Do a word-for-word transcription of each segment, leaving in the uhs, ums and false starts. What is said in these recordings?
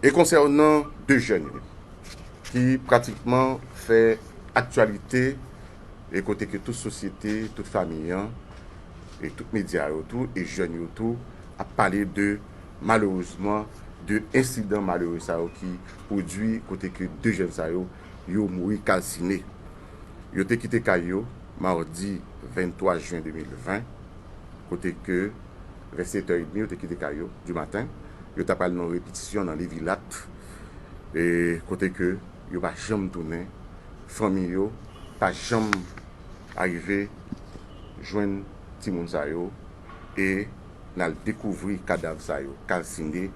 E konsènan de jèn yo ki pratikman fè aktyalite, e kote ke tout sosyete, tout fanmi an, e tout medya yo tou, e jèn yo tou, ap pale de, malerezman, de ensidan malere sa yo ki pwodui kote ke de jèn sa yo, yo mouri kalsine. Yo te kite kay yo madi venntwa jen de mil ven, kote ke vè sèt è edmi yo te kite kay yo di maten. Yo t ap al nan repetisyon nan Levilat, e kote ke yo pa janm tounen, fanmi yo pa janm arive jwenn timoun sa yo, e n al dekouvri kadav sa yo kalsine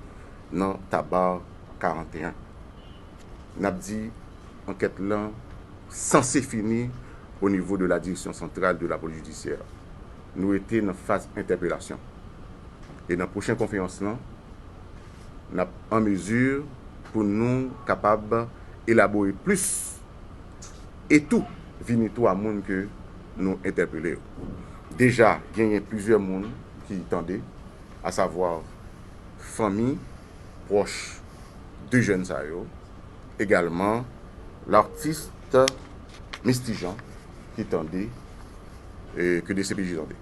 nan Tabar karannteyen. N ap di, ankèt lan sanse fini o nivo de la Direction Centrale de la Police Judiciaire. Nou rete nan faz entèpelasyon. E nan pwochen konferans lan, n ap an mezi pou nou kapab elabore plis e tou vini tou a moun ke nou entèpele yo. Deja, genyen plizyè moun ki tande, asavwa fanmi pwòch de jèn sa yo, egalman l'artiste Misty Jean ki tande, e ke D C P J tande.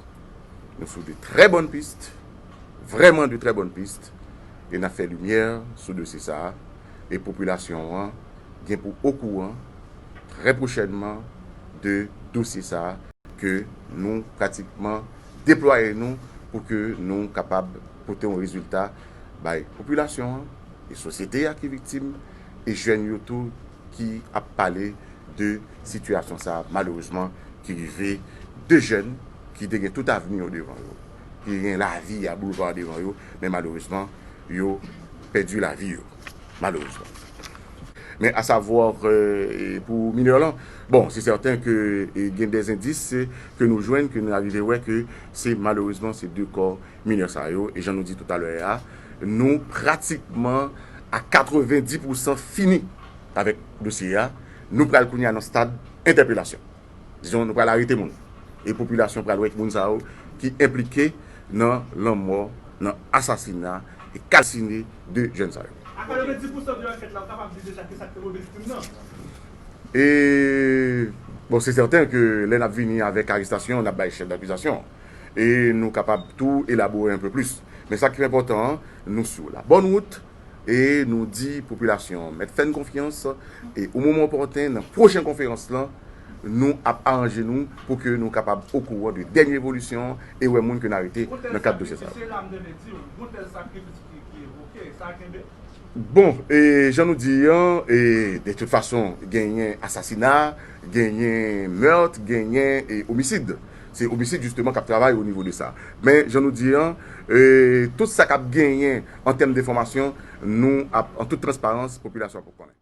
Nou sou de trè bòn pis, vrèman de trè bòn pis, e n ap fè limyè sou dosye sa a, e popilasyon an gen pou okouran trè pwochènman de dosye sa a, ke nou pratikman deplwaye nou pou ke nou kapab pote yon rezilta bay popilasyon an, e sosyete a ki viktim, e jèn yo tou ki ap pale de sitiyasyon sa a, malerezman, ki rive de jèn ki te gen tout avni yo devan yo, ki gen lavi a boulva devan yo, men malerezman, yo pèdi lavi yo, malerezman. Men asavwa, e, pou minè lan, bon, se sèten ke, e, gen de endis ke nou jwenn, ke nou arive wè ke se malerezman se de kò minè sa yo, e jan nou di toutalè a, nou pratikman a katrevenndis pousan fini avèk dosye a. Nou pral kounye a nan stad entèpelasyon. Dizon, nou pral arete moun. E popilasyon pral wè moun sa yo ki enplike nan lanmò, nan asasina e kalsine de jèn sa yo. A katrevenndis pousan de ankèt la, ou kapab di deja kisa k te move viktim nan? E, bon, se sèten ke lè n ap vini avèk arestasyon, n ap bay chèf dakizasyon. E nou kapab tou elabore enpe plis. Men sa ki enpòtan an, nou sou la bòn wout, e nou di popilasyon an mèt fè n konfyans, e o moman opòten, nan pwochen konferans lan, nou ap aranje nou pou ke nou kapab okouran de dènye evolisyon e wè moun ke n arete nan kad dosye sa yo. Bon, e jan nou di an, e de tout fason, genyen asasina, genyen mèt, genyen, e omisid. Se omisid, jisteman, k ap travay o nivo de sa. Men, jan nou di an, e tout sa k ap genyen an tèm de enfòmasyon, nou ap, an tout transparans, popilasyon ap konnen.